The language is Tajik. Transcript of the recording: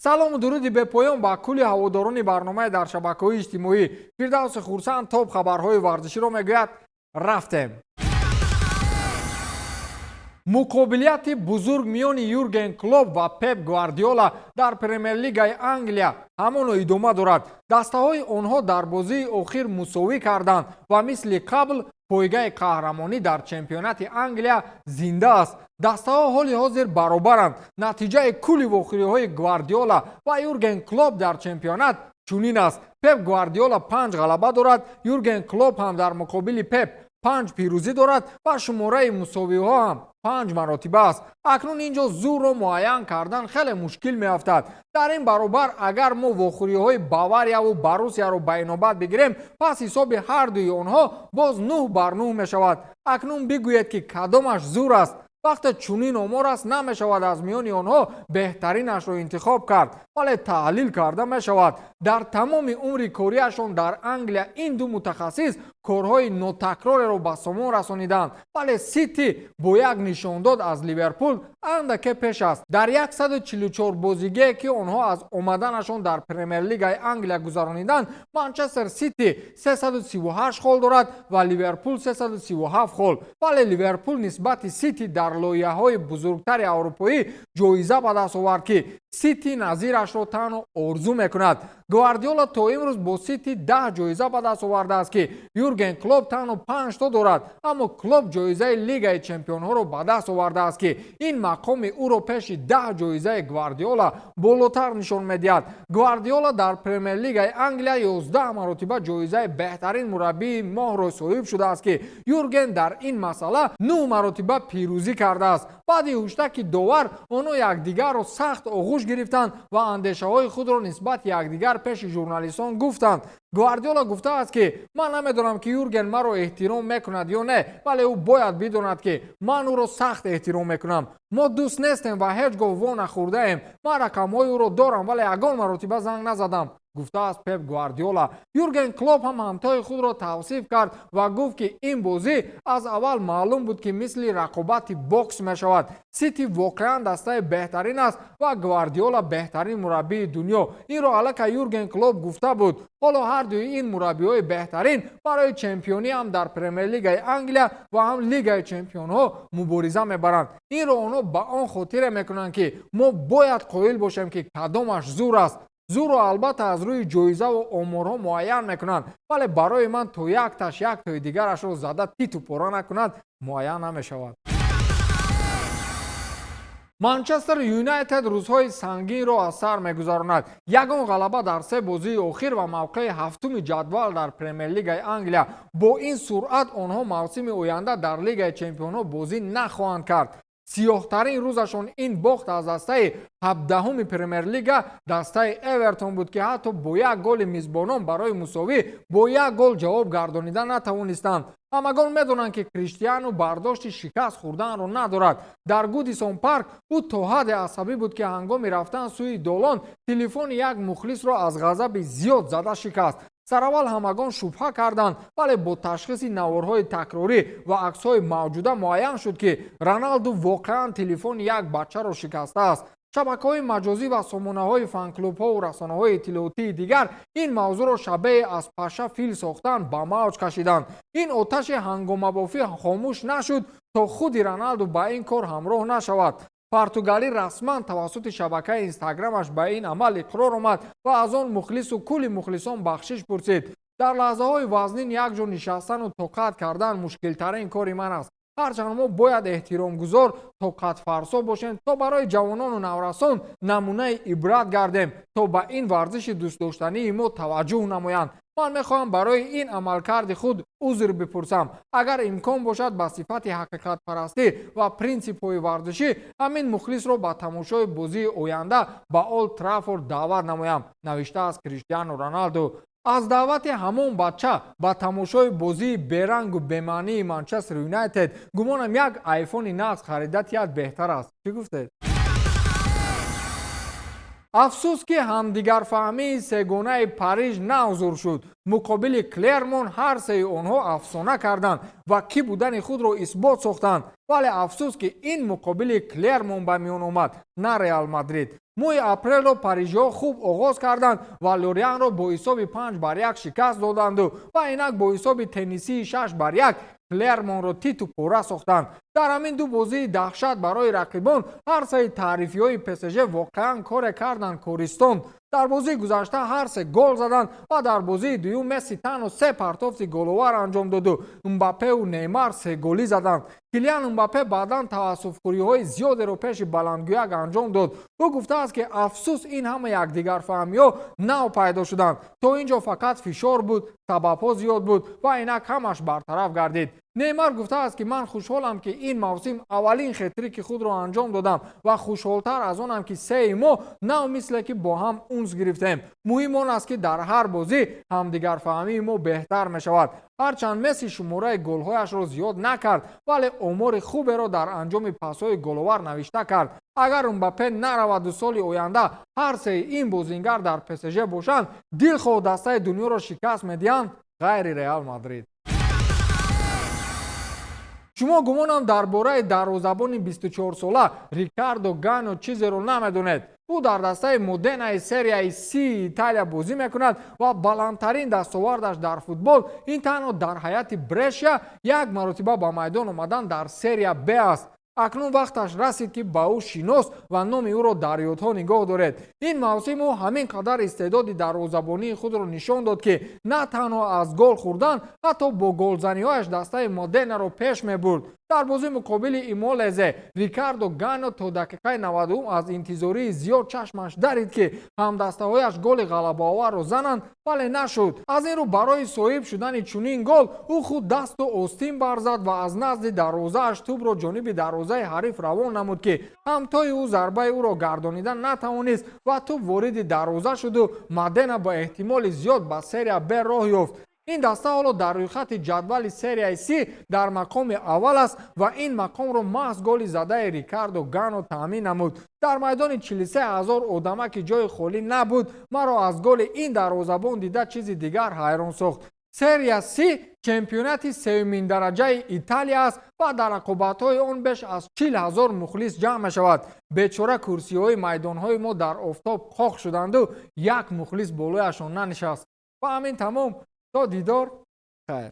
Салому дуруди бепоён ба кулли ҳаводорони барномаи дар шабакаҳои иҷтимоӣ. Фирдавси Хурсанд топ хабарҳои варзиширо мегӯяд. Рафтем. Муқобилияти бузург миёни Юрген Клоп ва Пеп Гвардиола дар Премер-лигаи Англия ҳамоно идома дорад. Дастаҳои онҳо дар бозии охир мусовӣ карданд ва мисли қабл пойгаи қаҳрамонӣ дар чемпионати Англия зинда аст. Дастаҳо ҳоли ҳозир баробаранд. Натиҷаи кулли вохӯриҳои Гвардиола ва Юрген Клоп дар чемпионат чунин аст: Пеп Гвардиола панҷ ғалаба дорад, Юрген Клоп ҳам дар муқобили Пеп панҷ пирӯзӣ дорад ва шумораи мусовиҳо ҳам панҷ маротиба аст. Акнун ин ҷо зӯрро муайян кардан хеле мушкил меафтад. Дар ин баробар, агар мо вохӯриҳои Баварияву Боруссияро ба инобат бигирем, пас ҳисоби ҳардуи онҳо боз 9 бар 9 мешавад. Акнун бигӯед, ки кадомаш зӯр аст? Вақте чунин омор аст, намешавад аз миёни онҳо беҳтаринашро интихоб кард, вале таҳлил карда мешавад. Дар тамоми умри кориашон дар Англия ин ду мутахассис корҳои нотакрореро ба сомон расониданд, вале Сити бо як нишондод аз Ливерпул андаке пеш аст. Дар 144 бозигие, ки онҳо аз омаданашон дар Премер-лигаи Англия гузарониданд, Манчестер Сити 338 хол дорад ва Ливерпул 337 хол. Вале Ливерпул нисбати Сити дар лоиҳаҳои бузургтари аврупоӣ ҷоиза ба даст овард, ки Сити назирашро танҳо орзу мекунад. Гвардиола то имрӯз бо Сити 10 ҷоиза ба даст овардааст, ки Юрген Клоп танҳо панҷто дорад. Аммо Клоп ҷоизаи Лигаи чемпионҳоро ба даст овардааст, ки ин мақоми ӯро пеши 10 ҷоизаи Гвардиола болотар нишон медиҳад. Гвардиола дар Премер-лигаи Англия 11 маротиба ҷоизаи беҳтарин мураббии моҳро соҳиб шудааст, ки Юрген дар ин масъала нӯҳ маротиба пирӯзӣ кардааст. Баъди ҳуштаки довар онҳо якдигарро сахт оғӯш гирифтанд ва андешаҳои худро нисбати якдигар пеши журналистон гуфтанд. Гвардиола гуфтааст, ки ман намедонам, ки Юрген маро эҳтиром мекунад ё не, вале ӯ бояд бидонад, ки ман ӯро сахт эҳтиром мекунам. Мо дӯст нестем ва ҳеҷ гоҳ во нахӯрдаем. Ман рақамҳои ӯро дорам, вале ягон маротиба занг назадам, гуфтааст Пеп Гвардиола. Юрген Клоп ҳам ҳамтои худро тавсиф кард ва гуфт, ки ин бозӣ аз аввал маълум буд, ки мисли рақобати бокс мешавад. Сити воқеан дастаи беҳтарин аст ва Гвардиола беҳтарин мураббии дунё. Инро аллакай Юрген Клоп гуфта буд. Ҳоло ҳардуи ин мураббиҳои беҳтарин барои чемпионӣ ҳам дар Премер-лигаи Англия ва ҳам Лигаи чемпионҳо мубориза мебаранд. Инро онҳо ба он хотире мекунанд, ки мо бояд қоил бошем, ки кадомаш зур аст. Зӯрро албатта аз рӯи ҷоизаву оморҳо муайян мекунанд, вале барои ман то якташ яктои дигарашро зада титу пора накунад, муайян намешавад. Манчестер Юнайтед рӯзҳои сангинро аз сар мегузаронад. Ягон ғалаба дар се бозии охир ва мавқеи ҳафтуми ҷадвал дар Премер-лигаи Англия. Бо ин суръат онҳо мавсими оянда дар Лигаи чемпионҳо бозӣ нахоҳанд кард. Сиёҳтарин рӯзашон ин бохт аз дастаи 17-уми Премер-лига, дастаи Эвертон буд, ки ҳатто бо як голи мизбонон барои мусовӣ бо як гол ҷавоб гардонида натавонистанд. Ҳамагон медонанд, ки Криштиану бардошти шикаст хӯрданро надорад. Дар Гудисон Парк ӯ то ҳадде асабӣ буд, ки ҳангоми рафтан сӯи долон телефони як мухлисро аз ғазаби зиёд зада шикаст. Сараввал ҳамагон шубҳа карданд, вале бо ташхиси наворҳои такрорӣ ва аксҳои мавҷуда муайян шуд, ки Роналду воқеан телефони як бачаро шикастааст. Шабакаҳои маҷозӣ ва сомонаҳои фанклубҳову расонаҳои иттилоотии дигар ин мавзӯъро шабеҳи аз паша фил сохтан ба мавҷ кашиданд. Ин оташи ҳангомабофӣ хомӯш нашуд, то худи Роналду ба ин кор ҳамроҳ нашавад. Португалӣ расман тавассути шабакаи Инстаграмаш ба ин амал иқрор омад ва аз он мухлису кулли мухлисон бахшиш пурсид. Дар лаҳзаҳои вазнин якҷо нишастану тоқат кардан мушкилтарин кори ман аст. Ҳарчанд мо бояд эҳтиромгузор, тоқатфарсо бошем, то барои ҷавонону наврасон намунаи ибрат гардем, то ба ин варзиши дӯстдоштании мо таваҷҷӯҳ намоянд. Ман мехоҳам барои ин амалкарди худ узр бипурсам. Агар имкон бошад, ба сифати ҳақиқатпарастӣ ва принсипҳои варзишӣ ҳамин мухлисро ба тамошои бозии оянда ба Олд Траффорд даъват намоям, навиштааст Криштиану Роналду. Аз даъвати ҳамон бача ба тамошои бозии берангу бемаънии Манчестер Юнайтед гумонам, як айфони нағз харида тиҳад беҳтар аст. Чӣ гуфтед? Афсӯс, ки ҳамдигарфаҳмии сегонаи Париж навзур шуд. Муқобили Клермон ҳар сеи онҳо афсона карданд ва кӣ будани худро исбот сохтанд, вале афсӯс, ки ин муқобили Клермон ба миён омад, на Реал Мадрид. Моҳи апрелро парижиҳо хуб оғоз карданд ва Лорианро бо ҳисоби 5-1 шикаст доданду ва инак бо ҳисоби теннисии 6-1 Клермонро титу пора сохтанд. Дар ҳамин ду бозии даҳшат барои рақибон ҳар сеи таърифиҳои ПСЖ воқеан коре карданд користон. Дар бозии гузашта ҳар се гол заданд ва дар бозии дуюм Месси танҳо се партофти головар анҷом доду Мбаппеу Неймар се голӣ заданд. Килиан Мбаппе баъдан таассуфхӯриҳои зиёдеро пеши баландгӯяк анҷом дод. Ӯ гуфтааст, ки афсӯс, ин ҳама якдигарфаҳмиҳо нав пайдо шуданд. То ин ҷо фақат фишор буд, сабабҳо зиёд буд ва инак ҳамаш бартараф гардид. Неймар гуфтааст, ки ман хушҳолам, ки ин мавсим аввалин хетрики худро анҷом додам ва хушҳолтар аз онам, ки сеи мо нав мисле ки бо ҳам унс гирифтем. Муҳим он аст, ки дар ҳар бозӣ ҳамдигарфаҳмии мо беҳтар мешавад. Ҳарчанд Месси шумораи голҳояшро зиёд накард, вале омори хуберо дар анҷоми пасҳои головар навишта кард. Агар Мбаппе нараваду соли оянда ҳар сеи ин бозингар дар ПСЖ бошанд, дилхоҳ дастаи дунёро шикаст медиҳанд, ғайри Реал Мадрид. Шумо, гумонам, дар бораи дарвозабони 24-сола Рикардо Гано чизеро намедонед. Ӯ дар дастаи Моденаи Серияи Си Италия бозӣ мекунад ва баландтарин дастовардаш дар футбол ин танҳо дар ҳайати Брешия як маротиба ба майдон омадан дар Серия Б аст. Акнун вақташ расид, ки ба ӯ шинос ва номи ӯро дар ёдҳо нигоҳ доред. Ин мавсим ӯ ҳамин қадар истеъдоди дарвозабонии худро нишон дод, ки на танҳо аз гол хӯрдан, ҳатто бо голзаниҳояш дастаи Моденаро пеш мебурд. Дар бозӣ муқобили Имолезе Рикардо Гано то дақиқаи 90 аз интизории зиёд чашмаш дарид, ки ҳамдастаҳояш голи ғалабаоварро зананд, вале нашуд. Аз ин рӯ барои соҳиб шудани чунин гол ӯ худ дасту остин барзад ва аз назди дарвозааш тӯбро ҷониби дарвозаи ҳариф равон намуд, ки ҳамтои ӯ зарбаи ӯро гардонида натавонист ва тӯб вориди дарвоза шуду Модена ба эҳтимоли зиёд ба Серия Б роҳ ёфт. Ин даста ҳоло дар рӯйхати ҷадвали Серияи Си дар мақоми аввал аст ва ин мақомро маҳз голи задаи Рикардо Гано таъмин намуд. Дар майдони 43 ҳазор одама, ки ҷои холӣ набуд, маро аз голи ин дарвозабон дида чизи дигар ҳайрон сохт. Серия Си чемпионати сеюминдараҷаи Италия аст ва дар рақобатҳои он беш аз 40 000 мухлис ҷамъ мешавад. Бечора курсиҳои майдонҳои мо дар офтоб қоқ шуданду як мухлис болояшон нанишаст. Ва ҳамин тамом. То дидор, хайр.